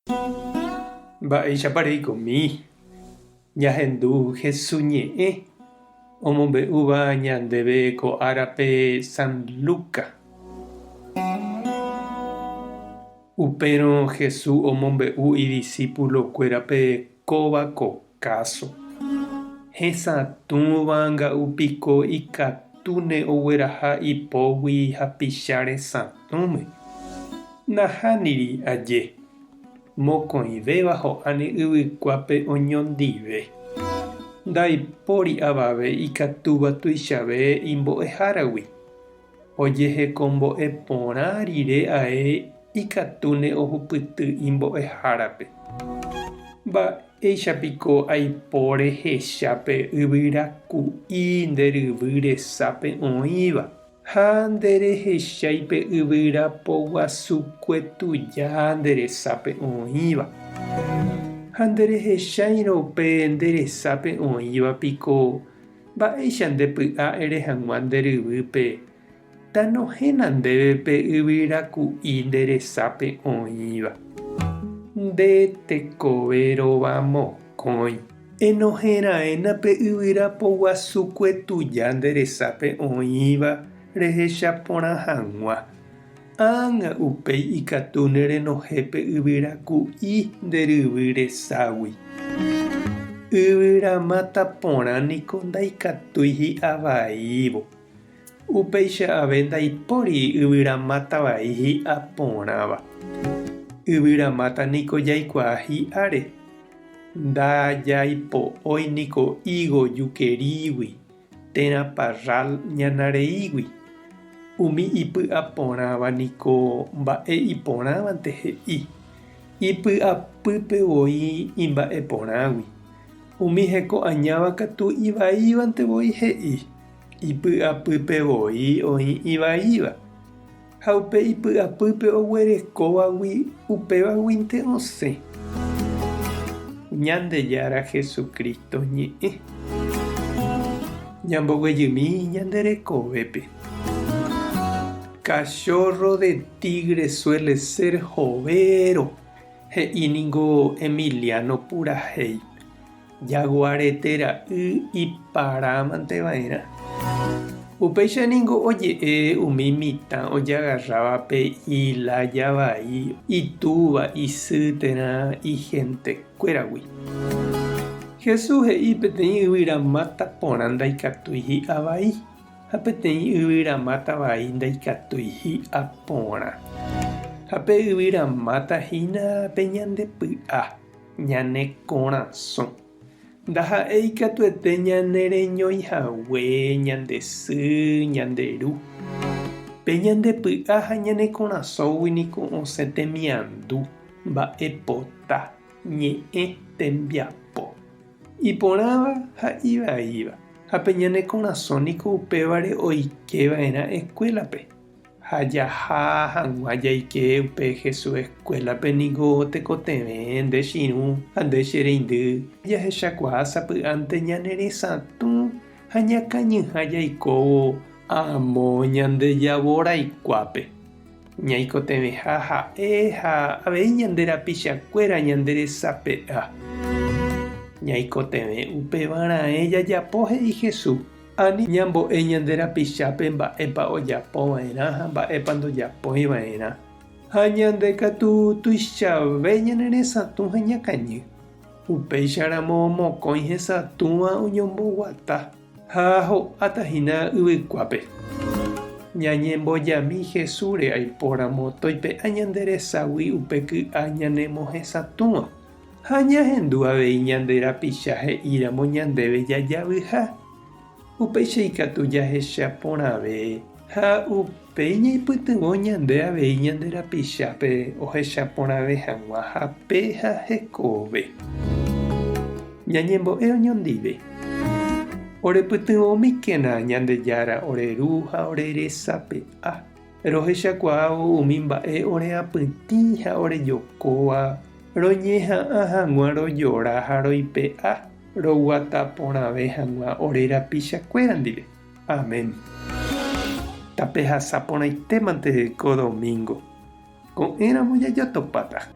Mba'éichapa reikomi ñahendu Hesu ñe'ẽ omombe'úva ñandéve ko árape San Luca. Upérõ Hesu omombe'u idisípulokuérape kóva ko káso. Hesatũva nga'u piko ikatúne ogueraha ipógui hapicha resatũme. Nahániri aje, mokõivéva ho'áne yvykuápe oñondive. Ndaipóri avave ikatúva tuichave imbo'eháragui. Ojehekombo'e porã rire ae ikatúne ohupyty imbo'ehárape. Mba'éicha piko aipo rehecha pe yvyraku'i nde ryvy resápe oĩva? Ha nderehechái pe yvyra poguasukue tuja nde resápe oĩva. Ha nderehecháirõ pe nde resápe oĩva piko mba'éicha nde py'a ere hag̃ua nde ryvýpe, Tanohẽna ndéve pe yvyra ku'i nde resápe oĩva. Nde tekove rova mokõi. Enohẽraẽna pe yvyra poguasukue tuja nde resápe oĩva rehecha porã hag̃ua. Ág̃a upéi ikatu ne renohẽ pe yvyra ku'i nde ryvy reságui. Yvyra máta porã niko ndaikatúi hi'a vaívo. Upéicha ave ndaipóri yvyra máta vai hi'a porãva. Yvyra máta niko jaikuaa hi'áre. Ndajaipo'ói niko ígo jukerígui térã parral ñanareígui. Umi ipy'a porãva niko mba'e iporãvante he'i, ipy'apýpe voi imba'e porãgui. Umi heko añáva katu ivaívante voi he'i, ipy'apýpe voi oĩ ivaíva. Ha upe ipy'apýpe oguerekóvagui upévaguinte osẽ. Ñandejára Jesucristo ñe'ẽ. Ñamboguejymi ñande rekovépe. Cachorro de tigre suele ser jovero, he'i ningo Emiliano purahéi. Jaguarete ra'y iparámante va'erã. Upéicha ningo oje'e umi mitã ojagarráva pe ilája vai itúva, isy térã ihentekuéragui. Jesús he'i peteĩ yvyramáta porã ndaikatúi hi'a vai ha peteĩ yvyramáta vai ndaikatúi hi'a porã. Ha pe yvyramáta hína pe ñande py'a. Ñane korasõ. Ndaha'éi katuete ñane reñói hague ñande sy, ñande ru. Pe ñande py'a ha ñane korasõgui niko osẽ temiandu, mba'epota, ñe'ẽ, tembiapo. Iporãva ha ivaíva. Ha pe ñane korasõ niko upévare oike va'erã escuela-pe. Ha jaha hag̃ua jaike upe Jesús eskuélape niko tekotevẽ nde chirũ ha nde che reindy jahechakuaa sapy'ánte ñane resatũ ha ñakañyha jaikóvo amo ñande javoraikuápe. Ñaikotevẽha ha'e ha avei ñande rapichakuéra ñande resape'a. Ñaikotevẽ upéva raẽ jajapo he'i Jesús. Ani ñambo'e ñande rapichápe mba'épa ojapo va'erã ha mba'épa ndojapói va'erã. Ha ñande katu tuichave ñane resatũ ha ñakañy. Upéicharamo mokõi hesatũva oñomboguata ha ho'áta hína yvykuápe. Ñañembojami Jesúsre aipóramo toipe'a ñande reságui upe ky'a ñanemohesatũva. Ha ñahendu avei ñande rapicha he'íramo ñandéve jajavyha, upéicha ikatu jahecha porãve ha upéi ñaipytyvõ ñande avei ñande rapichápe ohecha porãve hag̃ua hape ha hekove. Ñañembo'e oñondive. Orepytyvõmíkena Ñandejára ore Ru ha ore resape'a. Rohechakuaávo umi mba'e oreapytĩ ha orejokóva roñeha'ã hag̃ua rojora ha roipe'a roguata porãve hag̃ua ore rapichakuéra ndive. Amén. Tapehasa porãitémante ko domingo. Ko'ẽramo jajotopáta.